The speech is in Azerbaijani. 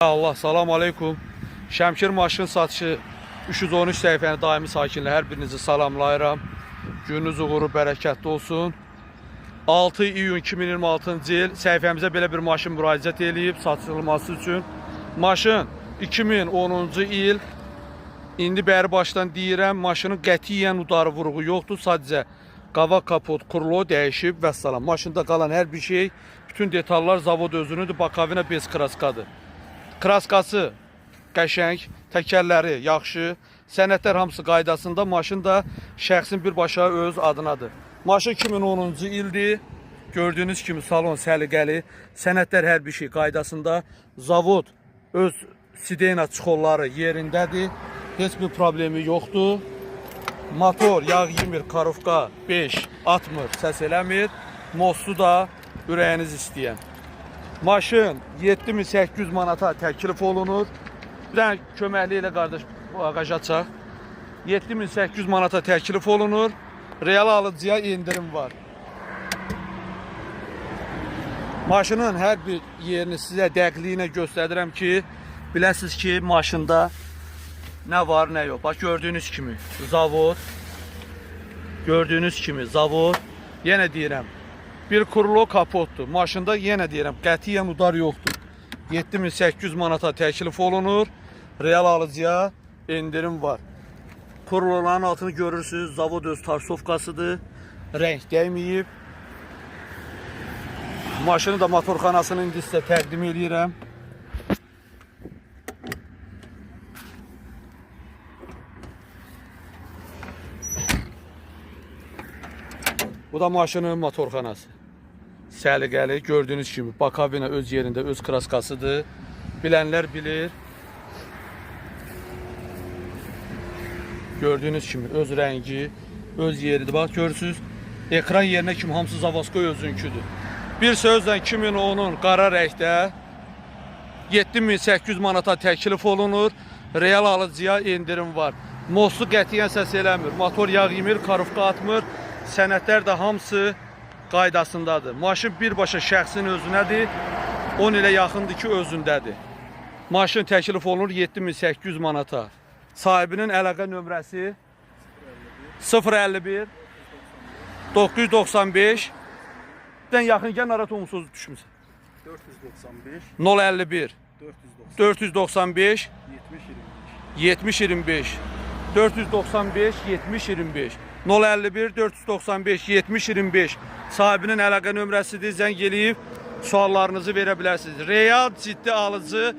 Allah, salam aleykum. Şəmkir maşın satışı 313 səhifənin daimi sakinləri, hər birinizi salamlayıram. Gününüz uğuru, bərəkətli olsun. 6 iyun 2026-cı il səhifəmizə belə bir maşın müraciət eləyib satılması üçün. Maşın 2010-cu il. İndi bəri başdan deyirəm, maşının qətiyyən udarı vuruğu yoxdur. Sadəcə qavaq kapot, kurlo dəyişib vəssalam. Maşında qalan hər bir şey, bütün detallar zavod özünüdür. Bakavina bez kraskadır. Kraskası qəşəng, təkərləri yaxşı, sənədlər hamısı qaydasında, maşın da şəxsin birbaşa öz adınadır. Maşın 2010-cu ildir. Gördüyünüz kimi salon səliqəli, sənədlər hər bir şey qaydasında, zavod öz sidena çıxolları yerindədir. Heç bir problemi yoxdur. Motor yağ yemir, karofka 5 atmır, səs eləmir. Mostu da ürəyiniz istəyən. Maşın 7800 manata təklif olunur. Bir dənə köməkliyi ilə qardaş baqaja çaq. 7800 manata təklif olunur. Real alıcıya endirim var. Maşının hər bir yerini sizə dəqiqliyinə göstərirəm ki, biləsiniz ki, maşında nə var, nə yox. Bax gördüyünüz kimi zavod. Gördüyünüz kimi zavod. Yenə deyirəm, bir kurlo kapotdur. Maşında yenə deyirəm, qətiyyən udar yoxdur. 7800 manata təklif olunur. Real alıcıya endirim var. Kurloların altını görürsünüz. Zavod öz tarsovkasıdır. Rəng dəyməyib. Maşını da motorxanasını indi sizə təqdim eləyirəm. Bu da maşının motorxanası. Səliqəli, gördüyünüz kimi Bakavina öz yerində, öz kraskasıdır. Bilənlər bilir. Gördüyünüz kimi öz rəngi, öz yeridir. Bax görürsüz, ekran yerinə kimi hamısı Zavoskoy özünküdür. Bir sözlə 2010-un qara rəngdə 7800 manata təklif olunur. Real alıcıya endirim var. Mostu qətiyyən səs eləmir. Motor yağ yemir, karofka atmır. Sənədlər də hamısı qaydasındadır. Maşın birbaşa şəxsin özünədir. 10 ilə yaxındır ki, özündədir. Maşın təklif olunur 7800 manata. Sahibinin əlaqə nömrəsi 051 995 Dən yaxın gəl narahat olmusunuz düşmüsən. 495 051 490 495 70 25. 70 25 495 70 25 051 495 70 25 sahibinin əlaqə nömrəsidir. Zəng eləyib suallarınızı verə bilərsiniz. Real ciddi alıcı.